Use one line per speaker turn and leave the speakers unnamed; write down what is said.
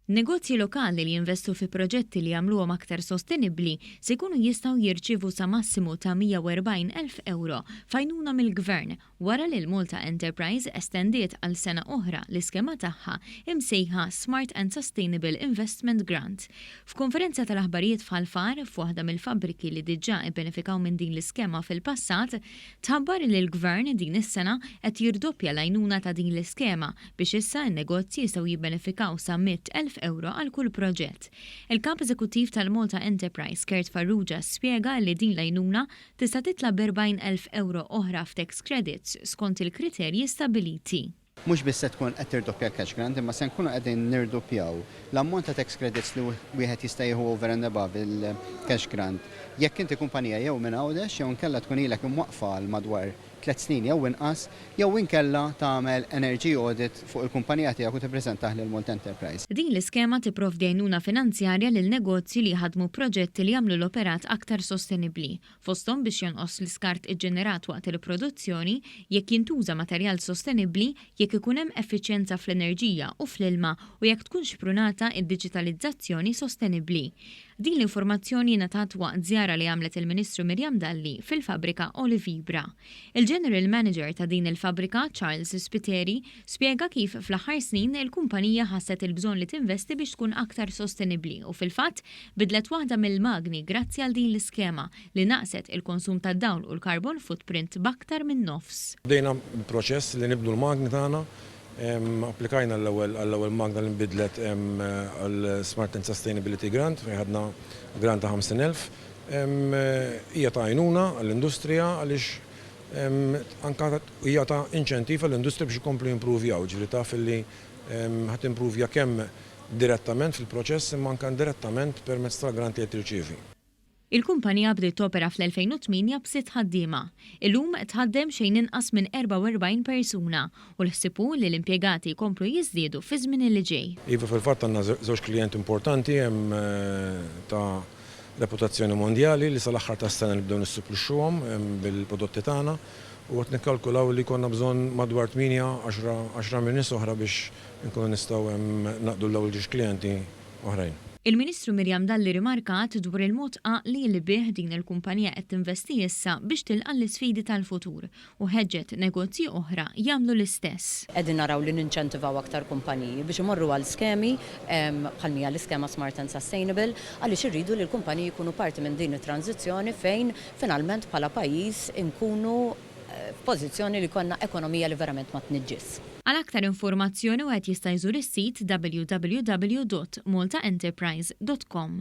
Negozji lokali li jinvestu fi proġetti li jagħmluhom aktar sostenibbli se jkunu jistgħu jirċievu sa massimu ta' 140,000 ewro f'għajnuna mill-Gvern wara li l-Malta Enterprise estendiet għal sena oħra l-iskema tagħha imsejħa Smart and Sustainable Investment Grant. F'konferenza tal-aħbarijiet f'Ħal Far, f'waħda mill-fabbriki li diġà ibbenefikaw minn din l-iskema fil-passat, tħabbar li l-Gvern din is-sena qed jirdoppja l-għajnuna ta' din l-iskema biex issa n-negozji jistgħu jibbenefikaw sa 100,000 ewro għal kull proġett. Il-Kap Eżekuttiv tal-Malta Enterprise, Kurt Farrugia, spjega li din l-għajnuna tista' titla' b'40,000 ewro oħra f'tax credits skont il-kriterji stabbiliti.
Mhux biss se tkun qed tirdoppja l-cash grant, imma se nkunu qegħdin nirdoppjaw l-ammont ta' tax credits li wieħed jista' jieħu over and above il-cash grant. Jekk inti kumpanija jew minn Għawdex jew inkella tkun ilek imwaqfa għal madwar 3 snin jew inqas, jew inkella tagħmel energy audit fuq il-kumpanija tiegħek u tippreżentah lil Malta Enterprise.
Din l-iskema tipprovdi għajnuna finanzjarja lil negozji li jħadmu proġetti li jagħmlu l-operat aktar sostenibbli, fosthom biex jonqos l-iskart iġġenerat waqt il-produzzjoni, jekk jintuża materjal sostenibbli, jekk ikun hemm effiċjenza fl-enerġija u fl-ilma u jekk tkun xprunata id-diġitalizzazzjoni sostenibbli. Din l-informazzjoni ngħatat waqt żjara li għamlet il-Ministru Miriam Dalli fil-fabrika Olivibra. Il-General Manager ta' din il-fabrika, Charles Spiteri, spjega kif fl-aħħar snin il-kumpanija ħasset il-bżonn li tinvesti biex tkun aktar sostenibbli u fil-fatt bidlet waħda mill-magni grazzi għal din l-iskema li naqset il-konsum tad-dawl u l-carbon footprint b'aktar minn nofs.
Bdejna proċess li nibdlu l-magni tagħna. Applikajna għall-ewwel magna li nbidlet għal Smart and Sustainability Grant fejn ħadna grant ta' 50,000. Hija ta' għajnuna għall-industrija għaliex anka hija ta' inċentiv għall-industrija biex ikomplu jimprovjaw, ġifieri taf li ħa timprovja kemm direttament fil-proċess imma anke indirettament permezz tal-grant li qed tirċievi.
Il-kumpanija bdiet topera fl-2008 b'sitt ħaddiema. Illum tħaddem xejn inqas minn 44 persuna u l-ħsieb hu li l-impjegati jkomplu jiżdiedu fi żmien li ġej.
Iva, fil-fatt għandna żewġ klijenti importanti hemm ta' reputazzjoni mondjali li sal-aħħar tas-sena nibdew nissupplixxuhom bil-prodotti tagħna u qed nikkalkulaw li jkollna bżonn madwar 8 10 minn nies oħra biex inkunu nistgħu naqdu l-ewwel ġiex klijenti oħrajn.
Il-Ministru Miriam Dalli rimarkat dwar il-mod għaqli li bih din il-kumpanija qed tinvesti issa biex tilqa' l-isfidi tal-futur u ħeġġet negozji oħra jagħmlu l-istess.
Qegħdin naraw li ninċentivaw aktar kumpaniji biex imorru għal skemi bħal mija l-iskema Smart and Sustainable, għaliex irridu li l-kumpaniji jkunu parti minn din it-tranżizzjoni fejn finalment bħala pajjiż inkunu f'pożizzjoni li jkollna ekonomija li verament ma tniġġis.
Għal aktar informazzjoni wieħed jista' jżur is-sit www.maltaenterprise.com.